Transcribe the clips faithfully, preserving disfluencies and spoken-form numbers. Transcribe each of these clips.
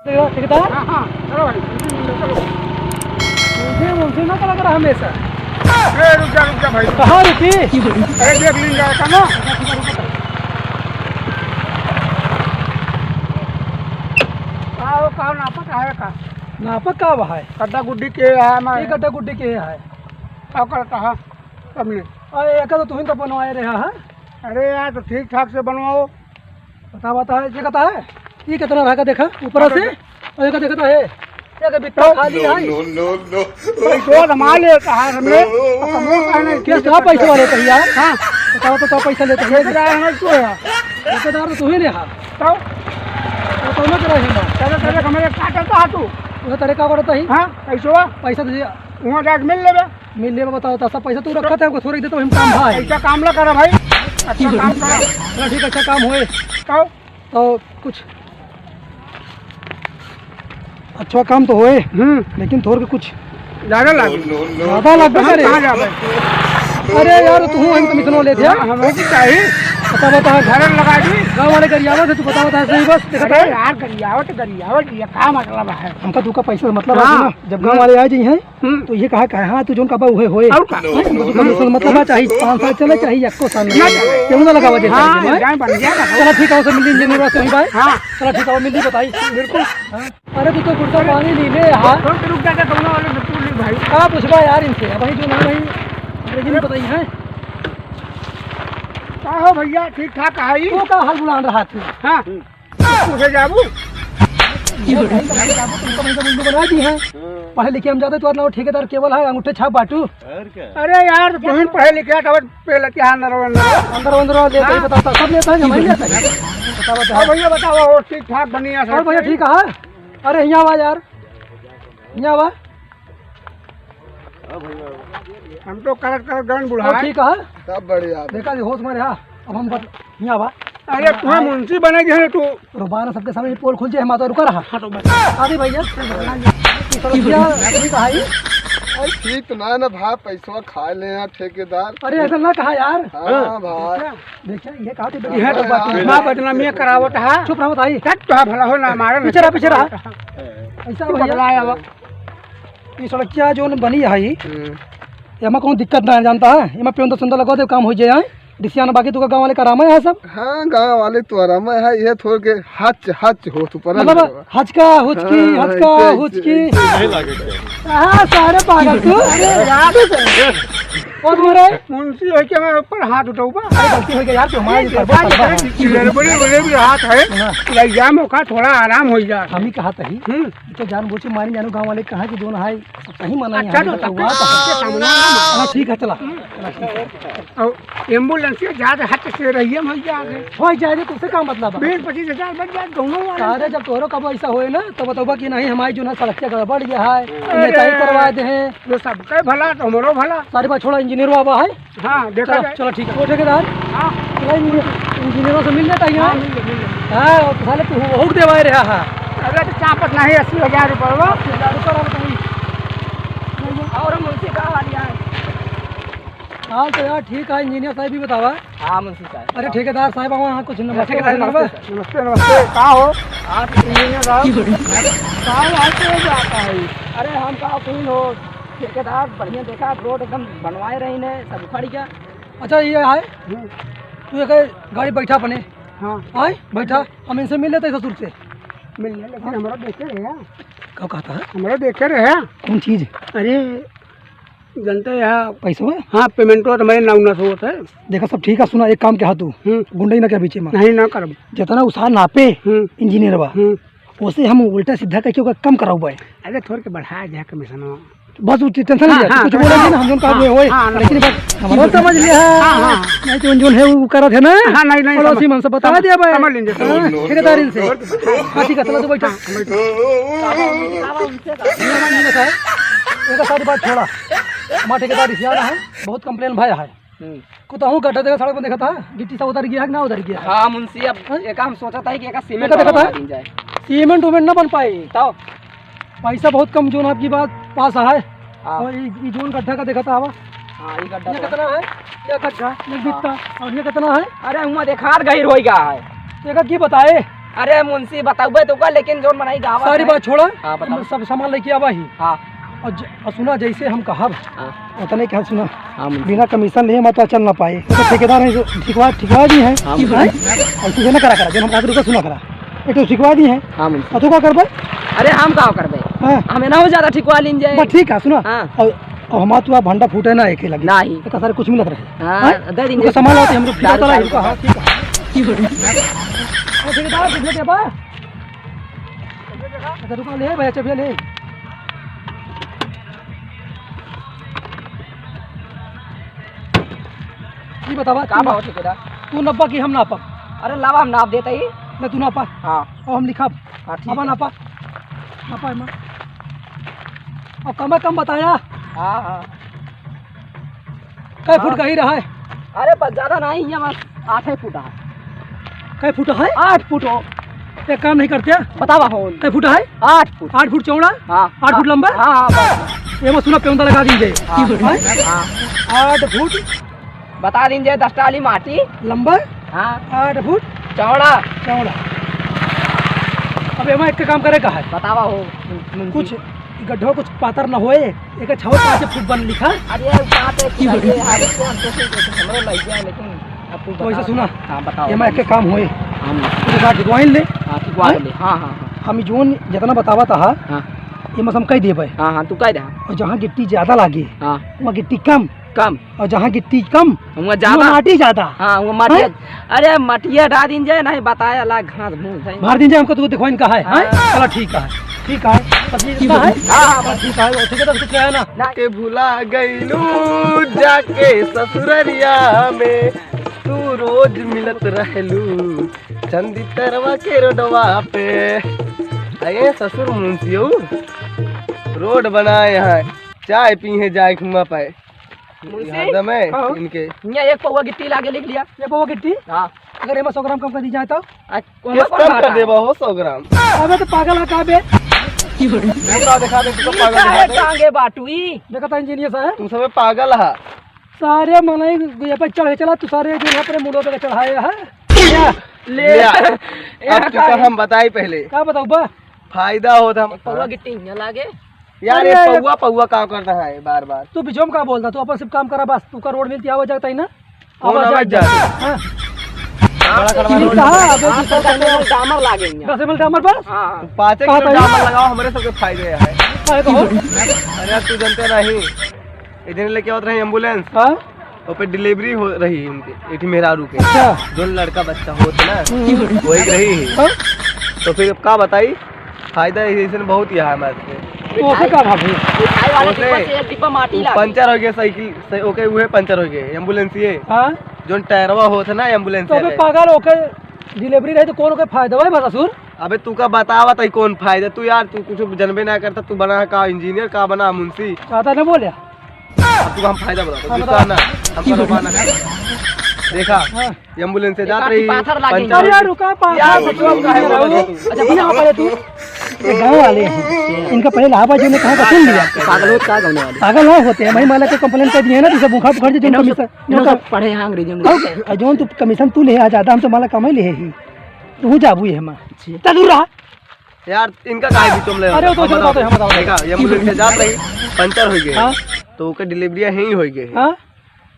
ठेकेदार? हाँ, हाँ, चलो भाई, चलो। मुझे, मुझे ना करा करा हमेशा। ए, रुक जा, रुक जा भाई। कहाँ रुकी? अरे, देख लीन जाए का ना। का हो, का नापक है का? नापक का बा है? गड्ढा गुड्ढी के है हमारे। ये गड्ढा गुड्ढी के है। का करता है? सबने। अरे, एका तो तुहिन तो बनवाए रहा है। अरे यार, तो ठीक ठाक से बनवाओ। बतावा, बतावा, ये कहता है, ये कितना रहा का देखा, ऊपर से, और ये का देखता है, ये का बित्ता खाली है। No, no, no, no। पैसवा जमा लेता है हमने, तो कमो का नहीं, क्या, क्या पैसा वाले थे यार? हाँ। बताओ तो, क्या पैसा लेते हैं? ठेकेदार हमें क्यों है? ठेकेदार तो तुम्ही ने हा। तो? वो तो ना करे है ना। चलो, चलो, हमारे काटा तो हाथू। वो तेरे का करता ही? हाँ, पैसवा? पैसा दे दिया। वहाँ जाके मिल लेबे। मिल लेबे, बताओ तो, सब पैसा तू रखा था, हमको थोड़ा देता, हम काम भाई। ऐसा काम ना करा भाई, अच्छा काम करा। चलो ठीक, अच्छा काम होए। तो? तो कुछ अच्छा काम तो होए, हम्म। लेकिन थोड़ के कुछ ज्यादा लाग। ज्यादा लाग कहाँ, करे? कहाँ ज्यादा? अरे यार, तू हम कमीशन लेते हैं। हाँ, हमें भी चाहिए। बता, बता। घर लगा दी। गाँव वाले गरियावत है, तू बता, बता सही बस, देखा अरे था? यार, गरियावत, गरियावत, ये का मतलब है? हमका तू का पैसा से मतलब है हाँ। ना, जब गाँव वाले आ जाइए हैं, हम्म। तो ये कहा, कहा, "हाँ, तू जोन कहा, उहे होए।" और का? हाँ, मतलब, मतलब, मतलब, मतलब, चाहे पाँच साल चले, चाहे एको साल में। ना चले। क्यों ना लगावा दे, हाँ, चाहे, हैं? जाए बन गया ना। चला, ठीक है, उसे मिल लीजिए, मेरे पास वहीं भाई। हाँ। चला, ठीक है, वो मिल ली, बताई। बिल्कुल। हाँ। अरे, तू तो गुड़का पानी ली ले, हाँ। थोड़ा रुक जा, दोनों वाले से पूछ ली भाई। का पूछबा यार इनसे? अब भाई, जो ना भाई, अंग्रेजी में बताई, हैं? का हो भैया, ठीक ठाक है? तू का हाल बुलान रहा तू? हाँ। पूछे जाबू? ये तो भाई, भाई, जाबू, तुमको भाई, उल्लू बना दी है। हाँ। पढ़े लिखे हम जाते, तो ना ठेकेदार केवल है, अंगूठे छाप बाटू। और क्या? अरे यार, तुम पढ़े लिखे, तो पहले क्या अंदर, अंदर? अंदर, अंदर लेता ही हाँ। बताता, सब लेता है, जमा ही लेता है। बताओ, बताओ। और भैया बताओ, और ठीक ठाक बनी है, और भैया ठीक है? अरे, यहाँ आवा यार, यहाँ आवा। हम तो करत करत गन बुढ़ा। और ठीक है? सब बढ़िया। देखा जी, होश में रहा। अब हम बत-, यहाँ बा। अरे, तुम्हें मुंशी बने गए तू। रुबान सबके सामने पोल खुल जाए, हम तो रुका रहा। हाँ, तो बस। अरे भैया, ये सब भैया, ठीक है? अरे, ठीक तो ना, ना भाई, पैसवा खा ले यार, ठेकेदार। अरे, ऐसा ना कहा यार। हाँ, भाई। देखिए, ये कहा तो ये तो बात है। ना बदनामी करावत है। चुप रहो भाई। कट तो भला हो ना, हमारा पीछे रहा, पीछे रहा। ऐसा तू भैया। पगला आया बा। ई सड़किया जौन बनी है, हम्म। एमा कौनो दिक्कत ना है, जानता है? एमा पेंदा सुंदर लगवा दे, काम हो जाए, हैं? रिसियाना बाकी तू का गाँव वाले का आराम है सब? हाँ, गाँव वाले तो आराम है, ये थोड़ के हच, हच हो तू पर मतलब, हचका, हुचकी, हाँ, हचका, ऐसे, ऐसे, हुचकी। ऐसे। हाँ, सारे पागल तू। अरे यार, और तुम्हारे? मुंशी होके मैं ऊपर हाथ उठाऊबा। अरे, गलती हो गई यार, तू हमारे ये ऊपर देखा, बहुत ये बड़े, बड़े भी हाथ है। हाँ। लग जा, मौका थोड़ा आराम हो जा। हम ही कहा तही। हम्म। तो जानबूझ के मारी जानू गाँव वाले कहा कि जोन हाय, सब सही माना अच्छा, यहाँ तो पे तब हुआ तो तो सबके सामने ना मारो। हाँ, ठीक है, चला। चला, ठीक है। और एम्बुलेंस के ज्यादा हट से रहिए, हम जा रहे। हो जाए, तुमसे का मतलब है? बीस पच्चीस हजार बन जाए दोनों वाले। अरे, जब तोहरो कब ऐसा होए ना, तो बतौबा कि नहीं, हमारी जो ना सड़किया गड़बड़ गया है, अरे। नेता ही करवा दे हैं। जो सबके भला, तो हमरो भला। सारी बात छोड़ा, इंजीनियर बाबा है। हाँ, देखा चलो, जाए। चलो, ठीक है। वो ठेकेदार? हाँ। चलो, इंजीनियर, इंजीनियरों से मिल लेता है यहाँ। हाँ, मिल ले, मिल ले। हाँ, वो तो साले तू हुक देवाए रहा है। अरे, तो चापत नहीं, अस्सी हजार रुपये हो। अस्सी हजार रुपये रहा भाई। और हम उनसे कहा वाली आए। हाँ, तो यार, ठीक है, इंजीनियर साहब भी बतावा। हाँ, मुंशी साहब। अरे, ठेकेदार साहब, वहाँ कुछ नमस्ते, ठेकेदार, नमस्ते, नमस्ते। नमस्ते, नमस्ते। का हो? आप इंजीनियर साहब। की बोली? का हो, आज तो हो जाता है। अरे, हम का फूल हो। ठेकेदार बढ़िया देखा, रोड एकदम बनवाए रही ने, सब उखड़ गया। अच्छा, ये है, हम्म। तू एक गाड़ी बैठा अपने। हाँ। आए, बैठा, हम इनसे मिल लेते हैं ससुर से। मिल ले, लेकिन हाँ। हमरा देखे रहे हैं। का कहता है? हमरा देखे रहे हैं। कौन चीज? अरे, जनते यहाँ पैसवा? हाँ, पेमेंटवा तो मेरे नाम ना से होता है। देखा, सब ठीक है, सुना, एक काम के हाथ तू, हम्म। गुंडई ना के बीचे में। नहीं, ना करब। जितना उसार नापे, हम्म। इंजीनियरवा, हम्म। ओसे हम उल्टा सीधा करके ओकर कम कराउबे। अरे, थोड़ के बढ़ा दे कमीशनवा। बस, उ टेंशन हाँ, नहीं, हाँ, कुछ हाँ, बोलेंगे ना, हम जोन हाँ, काम में होए, हाँ, ना लेकिन बोलो। बस हमारा समझ लिया है। हाँ, हाँ। नहीं तो जोन है, वो करत है ना। हाँ, नहीं, नहीं, पड़ोसी समझ, मन से बता समझ, दिया भाई। समझ लेंगे, समझ हाँ, लेंगे। ठेकेदार इनसे। हाँ, ठीक है, चलो, तो बैठो। हाँ, बैठो। ये सारी बात छोड़ा। हमारा ठेकेदार रिसियाना है, बहुत कंप्लेन भाई है। हम्म। कुतहूँ गड्ढा देखा सड़क में देखा था, गिट्टी सब उतर गया है कि ना उतर गया है? हाँ मुंशी, अब हैं? एक हम सोचा था कि एक सीमेंट एका देखा वाला था? बना दी जाए। सीमेंट उमेंट ना बन पाई। तब? पैसा बहुत कम जोन आपकी बात पास है। हाँ। और ई, ई जोन गड्ढा का देखा था आवा? हाँ, ई गड्ढा ये तो कितना है? ये गड्ढा, ये हाँ। बित्ता, और ये कितना है? अरे हुआ देखा, गहिर हो गया है। एका की बताए? अरे मुंशी, बताउबे तो का, लेकिन जौन मनई गावा सारी है। बात छोड़ा। हाँ, बताओ। हम सब सामान लेके आवा ही। हाँ। और ज-, और सुना, जैसे हम कहब, हाँ। उतने कहा सुना। हाँ, मुंशी। बिना कमीशन लिए मत चल ना पाए। तो ठेकेदार है, जो ठिकवा, ठिकवा दी है। हाँ, मुंशी। हैं? और तुझे ना करा करा, जो हम कहते रुका सुना करा। ये तो ठिकवा दी है। हाँ, मुंशी। और तू का करबे? अरे हम का करबे? हाँ। हमें ना हो ज्यादा ठिकवा लीन जाए। बस ठीक है, सुना। हाँ। और, और हमार तू भंडा फूटे ना एके लगे। नहीं। तो सारे कुछ मिलत रहे। हाँ, हैं? दे देंगे। उनका सामान लाते हम लोग दारू, फिर दारू। हाँ, ठीक है। अरे ठेकेदार, कितने देबा? अच्छा, रुको, ले भैया, चबिया ले। ई बतावा, का तू भाव ना-, ठेकेदार? तू नब्बा की हम नापब? अरे लावा, हम नाप देते ही। ले, तू नापा। हाँ। और हम लिखब। हाँ, ठीक अब है। नापा। नापा एमा। और कम कम बताया। हाँ, हाँ। कै फुट हाँ। का ही रहा है? अरे, बस ज्यादा नहीं है, बस आठ ही फुट है। कै फुट है? आठ फुट हो। एक काम नहीं करते? बतावा हो। कै फुट है? आठ फुट। आठ फुट चौड़ा? हाँ। आठ फुट लंबा? हाँ, हाँ, बस। ये मत सुना, पेंदा लगा दीजिए। हाँ। हैं? हाँ। आठ फुट। बता दीजिए, दस टाली माटी। लंबा? हाँ। आठ फुट? चौड़ा। चौड़ा। अब एमा एक काम करे का है? बतावा हो। कुछ गड्ढो कुछ पातर न होए, एक छव पाँच फुट बन लिखा। अरे यार, बात है कि ये हर कौन तो कोई तो हमरो लग गया, लेकिन अब तू तो ऐसे बता। सुना, हाँ, बताओ। एमा एक काम होए। हाँ। तू का ठिकवाइन ले। हाँ, ठिकवाइन हाँ? ले। हाँ, हाँ, हाँ। हम जोन जितना बतावा था, हाँ। एमा से हम कह देबे। हाँ, हाँ, तू कह दे। और जहाँ गिट्टी ज्यादा लागे, हाँ। वहाँ गिट्टी कम। कम। और जहाँ गिट्टी कम, वहाँ ज्यादा। वहाँ माटी ज्यादा। हाँ, वो माटी। हैं? अरे, मटिया डाल दीन जाए, नहीं बताया ला घास भूस है। मार दीन जाए, हमको तो दिखवाइन का है, हैं? हाँ। चलो, ठीक है, ठीक है, तब ये ठीक है। है? हाँ, हाँ, बस। ठीक है, वो ठीक है, तो कुछ कहे ना। ना। के भुला गईलू जाके ससुररिया में, तू रोज मिलत रहलू चंदी तरवा के रोडवा पे। अरे ससुर मुंशियो, रोड बनाए हैं, चाय पी है जाए घुमा पाए। मुंशी? हरदम है हाँ। इनके। यहाँ एक पौवा गिट्टी लाके लिख लिया। ये पौवा गिट्टी? हाँ। अगर एमा सौ ग्राम कम कर दी जाए तो? आ, कौन केस कौन कम कर घाटा? देबा हो सौ ग्राम। अबे तो पागल है का बे? पूरा दिखा दे, तू तो ई पागल काहे दिखा दे। टांगे बाटू ई? देखा था इंजीनियर साहब। तू सबे पागल है। सारे मनई ये पे चढ़े चला, तू सारे जो यहाँ पर मुड़ो पे चढ़ाए है। ले। ले। अब तू का हम बताई पहले। का बताऊबा? फायदा होत हम। पौवा गिट्टी यहाँ लागे। यार, अरे ये यार, पौवा, पौवा का करता है बार बार? तू बिचवा में का बोलता? तू अपन सिर्फ काम करा बस। तू का रोड मिलती आवा जाता ही ना? कौन आवा आवा जाता? जाता? हाँ। बड़ा करवा ई रोड। कहाँ? अबे हाँ, तू तो पहले दस एम एल डामर लागे यहाँ। दस एम एल डामर बस? हाँ, हाँ। पाँचे कहाँ किलो पे? डामर लगाओ, हमरे सबके फायदे है। काहे कहो? अरे यार, तू जानते नहीं, इधर लेके आवत रहे एम्बुलेंस। हाँ? ओपे डिलीवरी हो रही है उनके, एक ठे मेहरारू के। अच्छा। जो लड़का बच्चा होत ना, हम्म। वही रही। हाँ? तो फिर अब का बताई, फायदा ऐसे बहुत ही है हमारे से। तो ओसे का भाभी? मिठाई वाले ओसे डिब्बा से एक डिब्बा माटी वो ला। पंचर हो गया साइकिल से, ओके, उहे पंचर हो गए, एम्बुलेंस ये। हाँ? जो टायरवा होत ना एम्बुलेंस तो अबे वाले। पागल ओके डिलीवरी रही तो कौन ओके फायदा भाई बता सुन? अबे तू का बतावा तई कौन फायदा? तू यार, तू कुछ जनबे ना करता, तू बना का इंजीनियर, का बना मुंशी? ज्यादा ना बोले। अब तू हम फायदा बता, हाँ, गुस्सा बता। ना, हम करो ना। देखा, हाँ। एम्बुलेंस से एक जात आदमी रही, पाथर लागे। पंचर अरे यार, रुका, पाथर यार, से रुका, रुका, रुका। रुका। अच्छा, यहाँ पर है तू। ये गाँव वाले हैं, इनका पहले इलाहाबाद जो ने कहा था, सुन लिया। पागल हो, का गाँव वाले? पागल ना होते हैं, भाई, माला को कंप्लेन कर दिए ना, तो सब भूखा पकड़ के जो इन्हों से, कमीशन, इन्हों से इनका पढ़े हैं अंग्रेजी में। और, और जो तू कमीशन तू ले आ ज्यादा, हम तो माला कम ही ले ही। तू जाबू ये हमार। जी। चल दूर रहा। यार, इनका काहे बीच में ले अरे, वो तो हम चलो, बताओ। बताओ, हम बताओ। देखा, ये एम्बुलेंस से जात रही, पंचर हो गए। हाँ। तो ओके डिलीवरी यहीं हो गए। हाँ।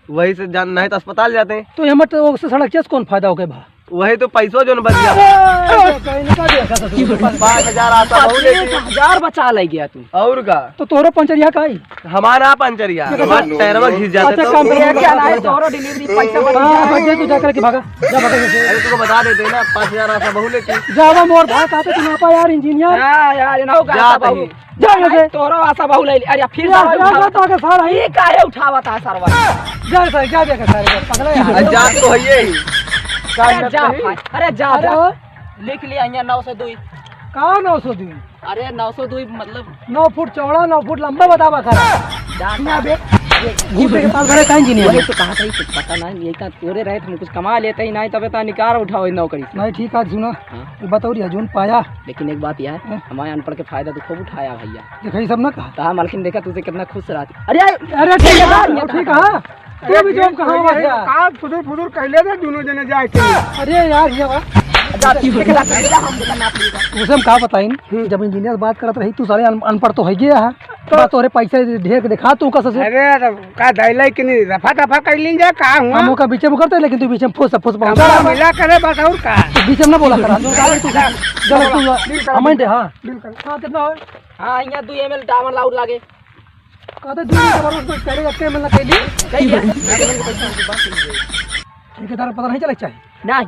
वही से जान, नहीं तो अस्पताल जाते हैं। तो ये मत, उससे सड़क चेस कौन फायदा हो गए भा? वही तो पैसवा जोन बच गया। अरे, तो इनका भी ऐसा तो सुनो। पाँच हजार आता बहुत लेती। पच्चीस हजार बचा ले गया तू। और का? तो तोहरो पंचर यहाँ का ही? हमारा पंचर यहाँ। देखो हमारा तो टायरवा घिस जाते अच्छा, तो। काम करो, ये क्या ना है, तोहरो डिलीवरी पैसा बच हाँ, गया। बच जाए तो जा करके भागा। जा भागा यहाँ से। अरे, तुमको बता देते हैं ना, पाँच हजार आता बहुत लेती। जावा मोर भाई, कहते तू ना पा यार, इंजीनियर। हाँ, यार, ये ना होगा, जाते ऐसा ही। बहुत। जा यहाँ से। भाई, तोरो आशा बहु ले ली। अरे, फिर जा, जा, जा, जा, जा, सारा ये काहे उठावा था, सरवा? जा सारे, जा, जा, सारे, जा, पगला है। अरे, जा तो है ही। अरे, जा, भाई। अरे, जा, अरे, जा। ओ। लिख लिया, यहाँ नौ सौ दो। कहाँ नौ सौ दो? अरे, नौ सौ दो, मतलब नौ फुट चौड़ा, नौ फुट लंबा, बतावा खरा। जा, ना बे। घूम के पास भरे काहे इंजीनियर? वही तो कहा था, ये कुछ पता नहीं, ये का तोरे रहे, हम कुछ कमा लेते ही नहीं, तबे ता निकार उठाओ नौकरी से। नहीं, ठीक है, सुना। हाँ। ये बताओ रे, जोन पाया। लेकिन एक बात यह है, हाँ। हमारे अनपढ़ के फायदा तो खूब उठाया भैया। देखा, ये सब ना कहा। कहा, मालकिन देखा, तुझे कितना खुश रहती। अरे, अरे, ठीक है, यार, ठीक है। तू भी जो कहाँ अरे, बात है? का फुदुर फुदुर कहले रे, दोनों जने जाए के। अरे यार, ये बात। उसे हम का बताइन, हम्म। जब इंजीनियर बात करत रही, तू साले अन-, अनपढ़ तो है गया है। तो बात तोरे पैसे ढेर के देखा, तू का ससुर? अरे, तो का दैलाई कि नहीं, रफा दफा कर लीन जा, का हुआ? हम ओका बीचे में करते, लेकिन तू बीचे में फुस, फुस, फुस। कमरा मिला करे बस, और का? तू बीचे में ना बोला करा, तू, तू, तू, गलत तू, बिल्कुल। हमें दे, हाँ। बिल्कुल। हाँ, कितना हो? हाँ, यहाँ दू एम एल डामर लाउड लागे। कहते दू एम एल डामर उसमें पहले रखते हैं, मतलब, कैली। सही है। ठेकेदार पता नहीं चले चाहिए। नहीं।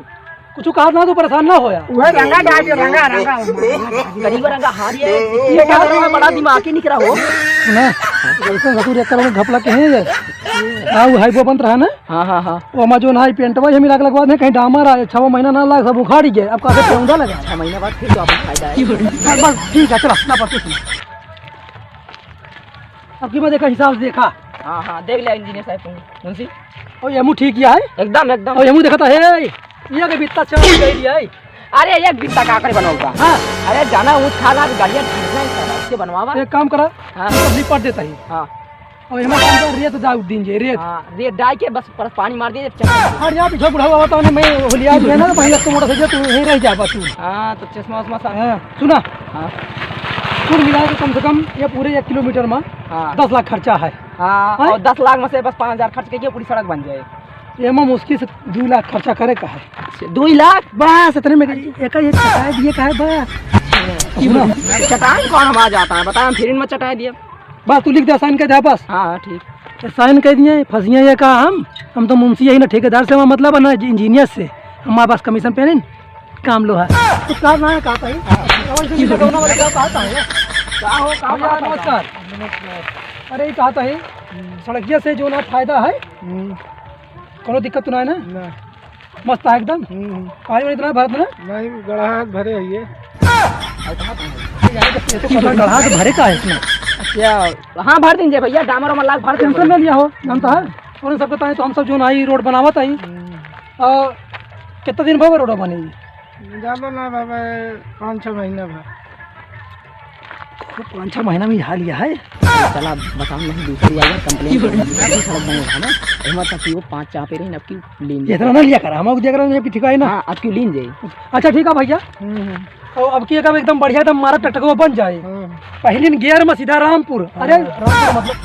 कुछ कहा ना, तू परेशान ना हो यार। वह रंगा डाल दे, रंगा, रंगा। गरीब रंगा हार ये, ये क्या करो, बड़ा दिमाग ही निकला हो। ना, ऐसे ससुर एक करोड़ घपला के हैं ये। हाँ, वो हाइपो बनत रहा ना। हाँ, हाँ, हाँ। वो हमार जो ना, पेंटवा ही मिला के लगवा दे, कहीं डामर आए, छह महीना ना लाग, सब उखाड़ ही गए। अब कैसे पेंदा लगा? छह महीना बाद फिर तो आपको फायदा है। बस, बस, ठीक है, चला, ना पत्ती सुना। अब की मैं देखा, हिसाब से देखा। हाँ, हाँ, देख लिया इंजीनियर साहब तुम, मुंशी। और ये मुंह ठीक किया है? एकदम, एकदम। और ये मुंह देखा था, हे, ये के बित्ता चाल गई है। अरे, एक बित्ता का करे बनाऊंगा? हाँ। अरे, जाना ऊंच खाला, गाड़ियाँ ठीक नहीं साला, इसके बनवावा। एक काम करा, हाँ। सब निपट देता ही। हाँ। और हमारे काम का रेत डाल दीजिए, रेत। हाँ, रेत डाल के बस पर पानी मार दीजिए, चल। और यहाँ पीछे बुढ़ा हुआ था, मैं होलिया जो है ना, भाई, अब तो मोटरसाइकिल तू यहीं रह जा बस तू। हाँ, तो चश्मा वश्मा सा। हाँ, सुना? हाँ। कुल मिला के कम से कम ये पूरे एक किलोमीटर में हाँ। दस लाख खर्चा है। हाँ, हाँ? और दस लाख में से बस पाँच हजार खर्च करिए, पूरी सड़क बन जाए। ये में मुश्किल से दो लाख खर्चा करे का है। दो लाख? बस इतने में एक, एक चटाई दिए का है बस। सुनो। चटाई कौन हम आ जाता है? बताया, हम फ्री में चटाई दिए। बस तू लिख दे, साइन कर दे बस। हाँ, हाँ, ठीक। तो साइन कर दिए, फंसिए ये का हम? हम तो मुंशी यही ना, ठेकेदार से हमारा मतलब है ना, इंजीनियर से। हमारे पास कमीशन पे नहीं। काम लो है। कुछ कहा ना है, कहा था ही। और इसे भी लगौना वाले का कहा था है। का हो, का भैया, बात है? नमस्कार। अरे, ये कहा था ही, सड़किया से जो ना फायदा है, हम्म। कोनो दिक्कत तो ना है ना? ना। मस्त है एकदम। हम्म। पानी वानी इतना भरत ना? नहीं, गड़हा भरे है ये। ये तो पता गड़हा तो भरे का है इसमें। अच्छा, हाँ, भर दीजिए भैया, डामर वामर लाग भर दीजिए। टेंशन ना लिया हो, जानता है? और इन सबके ताई तो हम सब जो ना ही रोड बनावत आई। हम्म। और कितना दिन भर रोड बनी? ज्यादा ना बाबा, पाँच छः महीना भर। तो पाँच छः महीना में हाल यह है। चला बताओ, नहीं दूसरी वाला कंप्लेन कर दी। अभी सड़क बने रहा ना, एमा तक कि वो पाँच चापे रही ना, अब की लीन इतना ना लिया करा, हम दिया करा, जबकि ठीक है ना। हाँ, अब की लीन जाई। अच्छा, ठीक है भैया। हम्म, हम्म। और अब की एकदम, एकदम बढ़िया, एकदम मारा टटकवा बन जाए। हाँ। पहली गियर में सीधा रामपुर। अरे, हाँ। रामपुर मतलब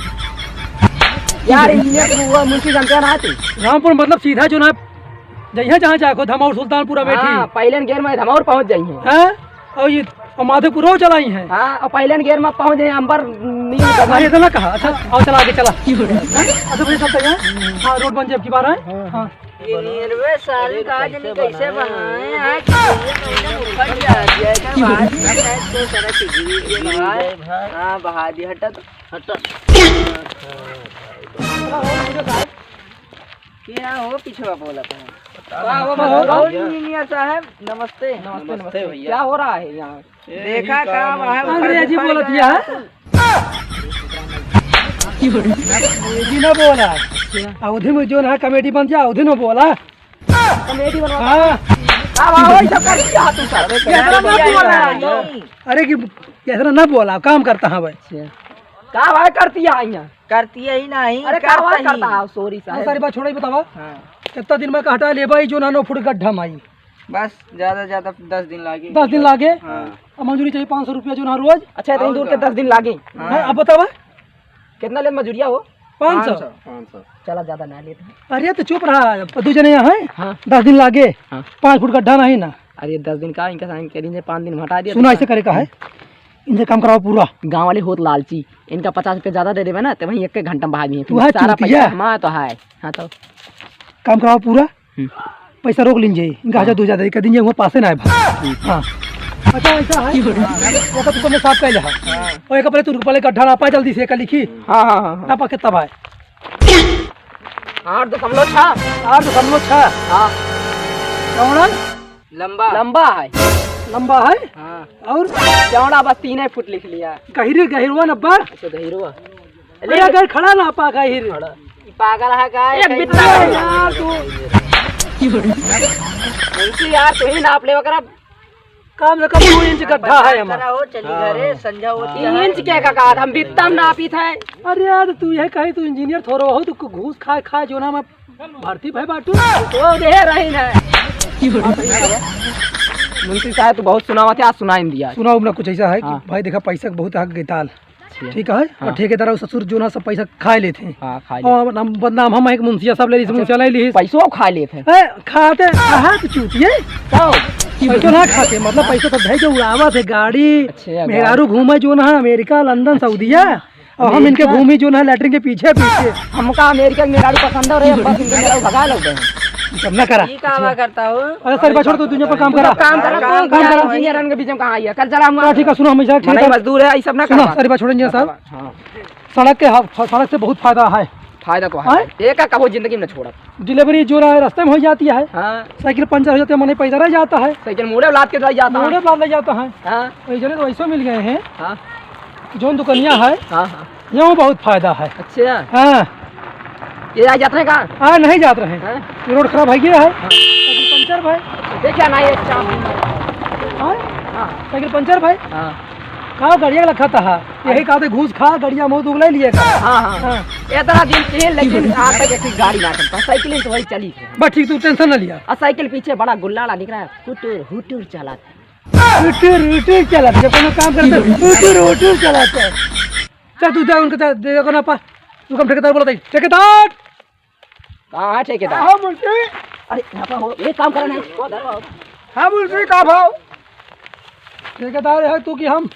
यार, इंजीनियर तो हुआ, मुंशी जानते हैं ना आते। रामपुर मतलब सीधा जो ना जइहे जहाँ जाए को धमाउर सुल्तानपुर अमेठी। हाँ, पहले गेर में धमाउर पहुँच जाइहे। हाँ, और ये और माधोपुरो चलाई हैं। हाँ, और पहले गेर में पहुँच जाए अंबर नील हाँ, ये तो ना कहा। अच्छा, आओ चला आगे चला। हाँ, अच्छा भैया चलते हैं। हाँ, रोड बन जाए अब की बार है। हाँ। हाँ। ये रेलवे साल का आज नहीं कैसे बनाए, आज कैसे कैसे उखड़ जा दिया, इधर बाहर का शायद तो सारा चीज गिर गया बाहर। हाँ, बहा दिया, हटा तो। हटा। क्या हो पिछवा बोला था? का हो, का हो? बताओ, इंजीनियर साहब, नमस्ते। नमस्ते, नमस्ते नमस्ते। भैया। क्या हो रहा है यहाँ? देखा का वहाँ अंग्रेजी बोलत है। अंग्रेजी ना बोला। अवधी में जो ना कॉमेडी बन जा, अवधी में बोला। कॉमेडी बनवा। हाँ। का बाबा, वही सब कर दिया तू सब। ये तरह ना बोला। अरे कि ये तरह ना बोला, काम करता है भाई। अच्छा। का भाई करती है यहाँ? करती है ही नहीं, अरे का करता भाई ही। करता है, सॉरी साहब। सारी बात छोड़ा ही बतावा। हाँ। कितना दिन में कहता है, ले भाई, जो ना नौ फुट गड्ढा माई। बस, ज्यादा, ज्यादा दस दिन लागे। दस दिन लागे? हाँ। अब मजूरी चाहिए पाँच सौ रुपया जो ना रोज। अच्छा, इतनी और दूर के का? दस दिन लागे? हाँ। हाँ, अब बतावा। कितना लेत मजूरिया हो? पाँच सौ। पाँच सौ। चला, ज्यादा ना लेत। अरे, तो चुप रहा, दू जने यहाँ हैं। हाँ। दस दिन लागे। हाँ। पाँच फुट गड्ढा नहीं ना। अरे, दस दिन का, इनका साइन कह दीजिए, पाँच दिन में हटा दिया सुना, तो ऐसे करे का है? इनसे काम कराओ पूरा। गाँव वाले होत लालची, इनका पचास रुपया ज्यादा दे देबे ना, तो वहीं एक, एक घंटा में बहा दिए। तू है सारा चूतिया। पैसा हमारा तो है। हाँ, तो काम कराओ पूरा। हम्म। पैसा रोक लीजिए, इनका हाँ। हजार दो हजार दे, कह दीजिए, वो पासे ना है भाई। ठीक। हाँ। अच्छा, ऐसा है। वो तो तुमने साफ कह लिया। हाँ। और एक पहले तू पहले गड्ढा नापा जल्दी से, एक लिखी। हाँ, हाँ, हाँ, हाँ। नापा कितना भाई? आठ दशमलव छह। आठ दशमलव छह। हाँ। कौन है? लंबा। लंबा है? लंबा है? हाँ। और? चौड़ा बस तीन फुट लिख लिया। गहिरे, गहिरवा नब्बा? अच्छा, गहिरवा। अरे, अगर खड़ा ना पा गहिर। खड़ा। ई पागल है का? एक कहीं बित्ता है यार तू। मुंशी यार, तू ही नाप ले ओकरा। कम से कम दो इंच गड्ढा है हमारा। करा हो, चली हाँ। घरे, संझा होती तीन है। इंच के का, का हम बित्ता में नापी थे। अरे यार, तू यह कही, तू इंजीनियर थोड़ो हो, तू घूस खाए, खाए जो ना मैं भर्ती भय बाटू। तो दे रही ना। की बोल रही है? मुंशी साहब, तू बहुत सुनावत है, आज सुनाई न दिया। सुनाओ ना कुछ ऐसा है कि हाँ। भाई देखा, पैसा के बहुत हक गइताल। अच्छा। ठीक है, हाँ। और ठेकेदार और ससुर जो ना सब पैसा खाए लेते हैं। हाँ, खाए लेते। और हम बदनाम हम एक मुंशिया सब ले ली, अच्छा। मुंशिया ले ली। पैसो खा लेते हैं। ए, खाते, कहाँ तो चूतिए? का हो? पैसो ना खाते, मतलब पैसो सब धई के उड़ावत है, गाड़ी, अच्छा, मेहरारू गाड़ी। घूमे जो ना अमेरिका, लंदन, अच्छा। सऊदिया। और हम इनके अमेरिका? घूमी जो ना लैट्रिन के पीछे पीछे। हमका अमेरिका के मेहरारू पसंद हो रहे, हम बस इनके मेहरारू भगा लोग हैं। सब ना करा। ई का हुआ करता हो? अरे सर, छोड़, तू दुनिया पर काम तू करा। काम करा, काम काम करा। करा। इंजीनियर के बीच में कहाँ आई है? कल चला हम। हाँ, ठीक है, सुनो, हम ऐसा, ठीक मने है। मजदूर है, ये सब ना सुनो, करवा। सर, छोड़, इंजीनियर साहब। हाँ। सड़क के, हाँ, फ-, सड़क से बहुत फायदा है। फायदा को है। हाँ? एक का कबो जिंदगी में न छोड़ा। डिलीवरी जो रहा है, रास्ते में हो जाती है। हाँ। साइकिल पंचर हो जाती है, मने पैदल रह जाता है। साइकिल मोड़े लाद के ले जाता है। मोड़े लाद ले जाता है। हाँ। तो ये जने तो ऐसे मिल गए हैं। हाँ। जौन दुकनिया है, हाँ, हाँ। यहाँ बहुत फायदा है। अच्छा। हाँ। ये आ जात रहे का? हाँ, नहीं जात रहे। हाँ। ये रोड खराब है गया है। हाँ। साइकिल पंचर भाई। देखिए ना, ये चाप। हाँ? हाँ। साइकिल पंचर भाई। हाँ। का गाड़िया लखा था? यही हाँ। कहते घूस खा, गाड़िया मुँह दुबले लिए का। हाँ, हाँ। हाँ। इतना दिन के, लेकिन आज तक ऐसी गाड़ी ना चलता। साइकिल तो वही चली है। बस ठीक, तू टेंशन ना लिया। और साइकिल पीछे बड़ा गुल्लाला निकला है, हुटुर, हुटुर चलाता। हुटुर, हुटुर चलाता, जब कोनो काम करता है, हुटुर, हुटुर चलाता है। चल, तू जा, उनके साथ, देखो ना, पा, तू कम ठेकेदार बोला था, ठेकेदार! कहाँ है ठेकेदार? हाँ, मुंशी। अरे, यहाँ पर हो, एक काम करा नहीं। हाँ, मुंशी, का भाव? ठेकेदार है तू कि हम?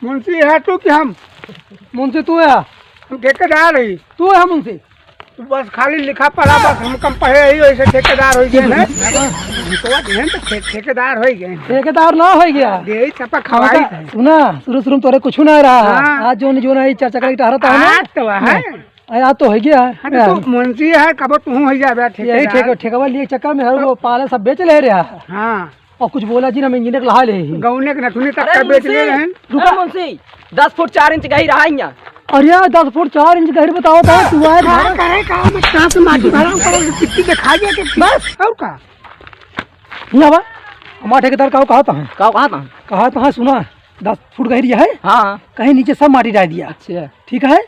मुंशी है तू कि हम? मुंशी तू है। हम ठेकेदार ही। तू है मुंशी? तू बस खाली लिखा पढ़ा, बस हम कम पढ़े ही, वैसे ठेकेदार हो गए हैं। हाँ। हमको बात है तो ठे-, ठेकेदार हो गए हैं। ठेकेदार ना हो गया। यही चपा खवाई है। सुना, शुरू शुरू में तोरे कुछ ना रहा। हाँ। आज जो नहीं, जो नहीं, चर्चा करें, टहरता है ना? आज तो है। हाँ। अरे, आज तो हो गया। हाँ, तो यार। तू मुंशी है, कबो तू हो जाबे यही ठेकेदार। ठेके-, ठेकेवा लिए चक्कर में हर वो पाले सब बेच ले रहा। हाँ। और कुछ बोला जी ना, हम इंजीनियर लहा ले ही। गौने के नथुनी तक अरे का बेच ले मुंशी, रहे हैं। रुका। अरे मुंशी, दस फुट चार इंच गहिर है यहाँ। अरे यार, दस फुट चार इंच गहिर बताओ तो तू आज का करे, का मत, कहाँ से माटी भरा ऊपर से गिट्टी दिखा दिया कि बस। और का? यहाँ बा, हमारा ठेकेदार का कहा था? का कहा था? कहा था, सुना, दस फुट गहिर है। हाँ। कहीं नीचे सब माटी डाल दिया। अच्छा। ठीक है,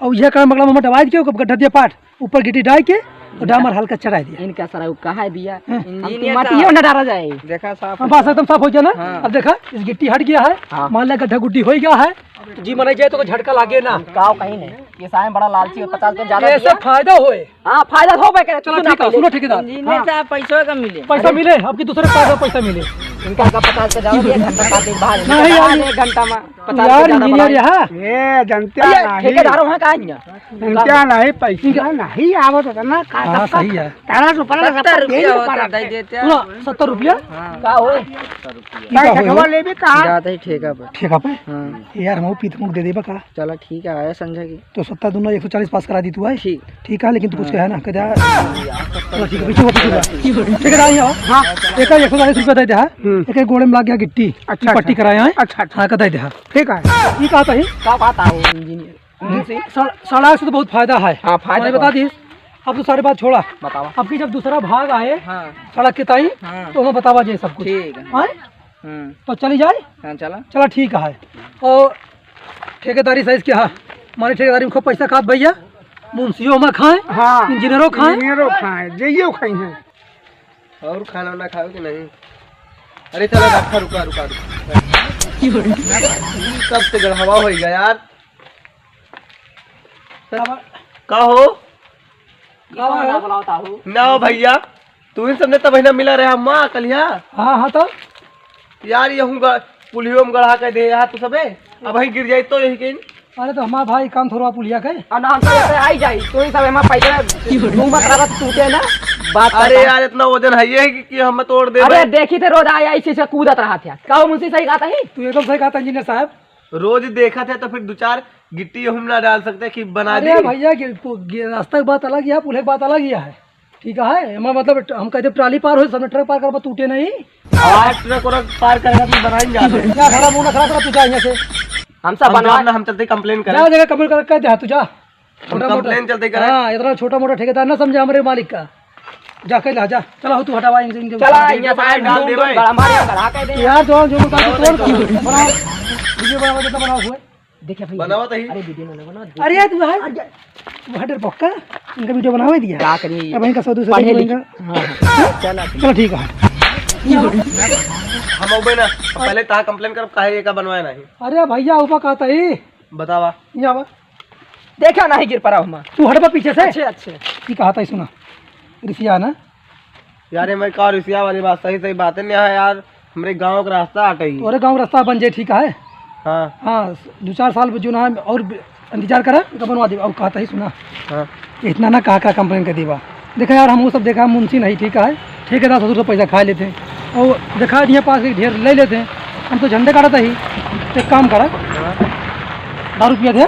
और यह काम बगला में दबाई के, ओकर गड्ढा दिया पाट, ऊपर गिट्टी डाल के, और डामर हल्का चढ़ाई दिया। इनका सारा वो कहा दिया, हाँ। इंजीनियर माटी साहब। ही ना डाला जाए। देखा साफ हाँ, बस एकदम साफ हो गया ना। हाँ। अब देखा, इस गिट्टी हट गया है, हाँ। मान ला गड्ढा गुड्ढी हो गया है, जी मनाई जाए तो कोई झटका लागे ना। काव कहीं नहीं, ये साहब बड़ा लालची है, पचास रुपये ज्यादा ऐसे दिया। फायदा होए। हाँ, फायदा हो भाई, चलो सुना ठीक है, पहले। सुनो ठेकेदार। इंजीनियर हाँ। साहब पैसों का मिले। पैसा अरे। मिले, आपकी दूसरे पास पैसा मिले। इनका का पचास रुपये ज्यादा दिया, घंटा का देखभाल। नहीं यार, एक घंटा में पचास यार, रुपये ज्यादा इंजीनियर बढ़ाई। यहाँ। ये जनते अरे, नहीं। ठेकेदारों हैं कहाँ यहाँ? इनका नहीं, पैसा नहीं आवत होता ना, का हाँ, सबका सही है। तारा से ऊपर सत्तर सबका रुपया देने होता, पड़ा दे है। देते हैं। सुनो, सत्तर रुपया? हाँ। का हो? का भाई, हो? ठेकवा लेबे का? जाते ही ठेका पर। ठेका पे? हाँ। यार, हम पीत मुख दे देबा का? चला, ठीक है, आया संजय की। तो सत्ता दूना एक सौ चालीस पास करा दी तू है। ठीक। ठीक है, लेकिन तू कुछ हाँ। कहे ना, कह दे। चला, ठीक है, पीछे हो, पीछे हो। ठेकेदार यहाँ। हाँ। एक एक सौ चालीस रुपया दे दे, हाँ। हम्म। एक एक गोड़े में लाग गया गिट्टी। अच्छा, पट्टी अच्छा। कराया है। अच्छा, अच्छा। हाँ, का दे दे, हाँ। ठीक है। ये कहा था ही? का बात है वो इंजीनियर? हम्म। जी, सड़-, सड़क से तो बहुत फायदा है। हाँ, फायदा मैंने तो बता है। दी, अब तो सारी बात छोड़ा। बतावा। अब की जब दूसरा भाग आए हाँ। सड़क के ताई, हाँ। तो हमें बतावा जाए सब कुछ। ठीक है। हाँ? हम्म। तो चली जाए? हाँ, चला। चला, ठीक है। और ठेकेदारी साइज क्या है? हमारे ठेकेदारी में खूब पैसा खात भैया, मुंशियों में खाए, हाँ। इंजीनियरों खाए। इंजीनियरों खाए, जेईओ खाए हैं। और खाना वाना खाओ कि नहीं? अरे चलो डॉक्टर, रुका, रुका, रुका। कब से गड़हवा हो गया यार। का हो? का हो? ना हो भैया, तू ही सबने तब ना मिला रहे, हम माँ कलिया। हाँ, हाँ, तो? यार, ये हूँ ग-, पुलियो में गढ़ा के दे यार, तू सबे। अब वहीं गिर जाई तो यही कहीं। अरे, तो हमारा भाई काम थोड़ा पुलिया के। और ना, हम सब ऐसे आई जाई, तू ही सब हमारा पैदल घूमत रहा, टूटे ना। बात अरे करता। यार, इतना वजन है ये कि, कि हम तोड़ दे अरे, भाई। देखी थे रोज आया, इसी से कूदत रहा था। का हो मुंशी, सही कहा था ही? तू एकदम सही कहा था, इंजीनियर साहब। रोज देखा थे तो फिर दो चार गिट्टी हम ना डाल सकते कि बना अरे दी। भैया, गे-, पु-, गे-, रास्ता की बात अलग ही है, पुलिया की बात अलग ही है। ठीक है, हमारा मतलब हम कहते ट्राली पार हो, सामने ट्रक पार करबा, टूटे नहीं। और ट्रक व्रक पार करेगा तो बनाएंगे आप। क्या खड़ा मुंह ना खड़ा करा, तू जा यहाँ से। हम सब हम बनवा जाओ ना, हम चलते कंप्लेन करें। जा जगह कंप्लेन कर, कह दे, हाँ, तू जा। हम छोटा मोटा। कंप्लेन चलते करें। हाँ, इतना छोटा मोटा ठेकेदार ना समझे हमारे मालिक का। जा, कह दे, जा। चला हो, तू हटावा इनसे, इनके चला, यहाँ से डाल दे भाई। गड़ा मार, गड़ा कह दे। यार, जो, जो बता, तू तोड़, बनाओ। वीडियो बनाओ, जितना बनाओ हुए। देखिए भाई, बनावत ही। अरे वीडियो ना बनाओ। अरे यार, तू भाई, अरे तू भाई डर पक्का, इनका वीडियो बनावे दिया। क्या करिए? अब इनका सौ दो सौ पढ़े रुपये लिखे। इनका। हाँ, हाँ। चलो, चलो ठीक है। हम अउबे ना, पहले तहा complain करब, काहे एका बनवाए नाही। अरे भइया, ऊपर कहत ही। बतावा। यहाँ बा। देखा नाही गिर पड़ा हमा। तू हटबा पीछे से। अच्छे, अच्छे। ई कहत ही, सुना। रिसिया ना। यार, ये मैं का रिसिया वाली बात, सही, सही बात है ना यार, हमरे गाँव का रास्ता हटे ही। तोरे गाँव का रास्ता बन जाए, ठीक है? हाँ। हाँ, दो चार साल जो ना और इंतजार करा, तो बनवा देबा। और कहत ही, सुना। हाँ। इतना ना का, का complain कर देबा। देखा यार, हम वो सब देखा, मुंशी नहीं, ठीक है, ठेकेदार ससुर से पैसा खा लेते हैं और देखा दिया पास के ढेर ले लेते हैं। हम तो झंडे काटत ही, तो एक काम करा। हाँ। दारू पिया दे।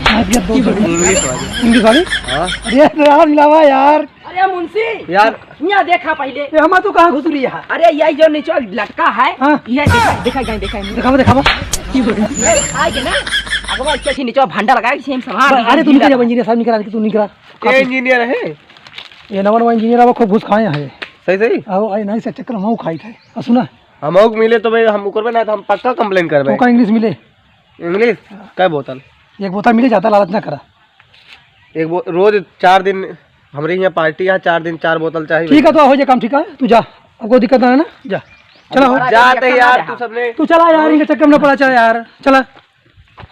हाँ, पिया दो। English वाली। English वाली? हाँ। अरे यार, मिलावा यार। अरे मुंशी, यार। यहाँ देखा पहले। ये हमा तू कहाँ घुस रही है? अरे यही जो नीचे लटका है, हाँ। यह देखा, देखा, देखा, देखा। दिखावा, दिखावा। ये आए के ना, अगवा अच्छे से नीचे भंडा लगा के सेम संभाल। अरे तू निकल जा, engineer साहब, निकल, तू निकल। ये engineer है? ये नवा नवा engineer अब खूब घुस खाए हैं। सही, सही। आओ, आई नहीं से चक्कर हम खाई थे। और सुना? हम ओक मिले तो भाई हम करबे ना, तो हम पक्का complain करबे। तो का English मिले? English? कै बोतल? एक बोतल मिले, ज्यादा लालच ना करा। एक बो-, रोज चार दिन हमरे यहाँ party है, चार दिन चार बोतल चाहिए। ठीक है, तो हो जाए काम, ठीक है, तू जा, अब कोई दिक्कत ना है ना, जा। चला हो। जाते यार, तू सबने। तू चला यार, इनके चक्कर में ना पड़ा, चला यार, चला।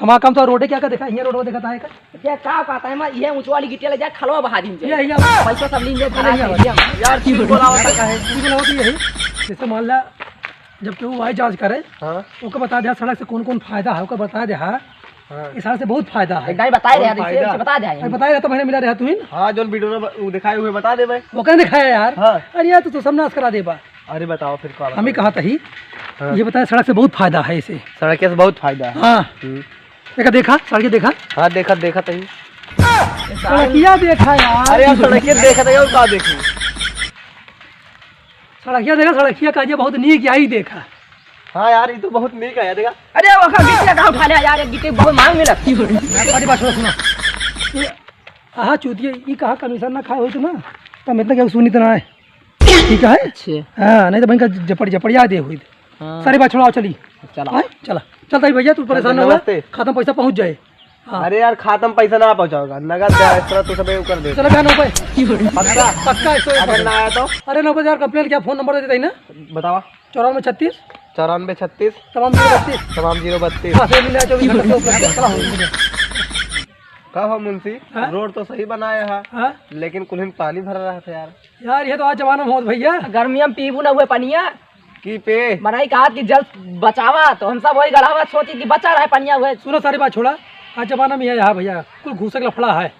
हमारा काम तो रोडे क्या का देखा, ये रोड देखा था का? ये का कहता है, मैं ये ऊंच वाली गिट्टी ले जा, खलवा बहा दीन ये, ये। पैसा सब लीन ले, ये, भरा ये। दे, ये। यार, तू बोला होता का है? तू बोला होता यही, जैसे मान ला, जब केहू आई जांच करे, हाँ। ओके बता दे सड़क से कौन कौन फायदा है, ओके बता दे। हाँ। हाँ। इस सड़क से बहुत फायदा है। एक दाई बताए दे, कौन फायदा? इसे बता दे। अरे बताए रहा तो मैंने मिला रहा तू ही ना। हाँ, जोन video में ब-, वो दिखाए हुए बता दे भाई। वो कहाँ दिखाया यार? हाँ। अरे यार, तू तो सब नाश करा देबा। अरे बताओ फिर का हम ही बताओ? कहा था ही। हाँ। ये बताया सड़क से बहुत फायदा है इसे। सड़क से बहुत फायदा है। हाँ। हम्म। देखा, देखा, सड़क देखा। हाँ, देखा, देखा तो ही। सड़किया देखा यार। अरे यार, सड़किया देखा था, और का देखी? सड़किया देखा, सड़किया का ये बहुत नीक, यही देखा। हाँ यार, ये तो बहुत नीक है, देखा। अरे, वो का गिट्टी का उठा ले यार, एक गिट्टी बहुत महंग मिलत। अरे, बात सुनो, सुनो। ये, आहा, चूतिया, ये कहा commission ना खाए होई तो ना, तब इतना क्या सुनी तो ना है। ठीक है? अच्छे। हाँ, नहीं तो भयंकर जपड़, जपड़िया दे हुई। हाँ। सारी बात छोड़ाओ, चली। चला। हाँ, चला। चलता ही भैया, तू परेशान ना हो, नमस्ते। खाता में पैसा पहुँच जाए। हाँ। अरे यार, खाता में पैसा ना पहुँचाओगा, नगद दे, इस तरह तू सबे ऊपर दे। चलो, भैया, नब्बे। पक्का? पक्का, एक सौ एक अगर ना आया तो? अरे, नब्बे यार, complain किया, phone number दे देता ही ना। बतावा। चौरानवे छत्तीस। चौरानवे छत्तीस। तमाम zero बत्तीस। तमाम zero बत्तीस। हाँ, सर, मिला, चौबीस घंटे से उपलब्ध है। चला, हो। का हो मुंशी, हाँ? रोड तो सही बनाया है, हाँ? लेकिन कुल्हिन पानी भरा रहा था यार। यार, ये तो आज जमाना में होत भैया। गर्मिया में पीबू ना हुए पनिया। की पे? मनाई कहा कि जल बचावा, तो हम सब वही गढ़ावा सोची कि बचा रहे पनिया हुए। सुनो, सारी बात छोड़ा, आज जमाना में ये है भैया, कुल घूसे के लफड़ा है।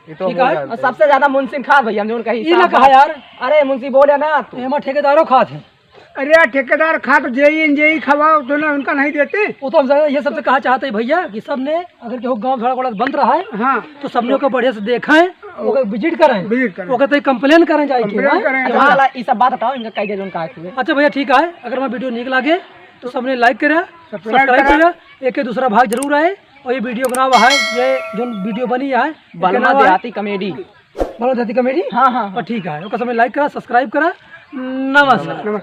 ये तो ठीक हो है? जाता और है। सबसे ज्यादा मुंशी खाद भैया, हम जोन कही ई ना साफ कहा बात। यार। अरे मुंशी बोले ना तू। एमा ठेकेदारों खात है। अरे यार, ठेकेदार खा तो जेई एन जेई खवाओ तो ना, उनका नहीं देते। वो तो हम ये सबसे कहा चाहते हैं भैया कि सबने अगर केहू गाँव थोड़ा थोड़ा बंद रहा है, हाँ। तो सबने ओके बढ़िया से देखें, ओके visit करें, visit करें। ओके तो complain करें जाए के, complain हैं? करें। अच्छा, हाँ। ला, ई सब बात हटाओ, इनका कह दे जोन कहा है। अच्छा भैया, ठीक है, अगर हमारा video नीक लागे तो सबने like करें, subscribe subscribe करें। करें, एक दूसरा भाग जरूर आए। और ये video का नाम है, ये जोन video बनी है, बलमा देहाती comedy। बलमा देहाती comedy? हाँ, हाँ, हाँ। और ठीक है, ओकर सबने like करा, subscribe करा। नमस्कार। नमस्कार।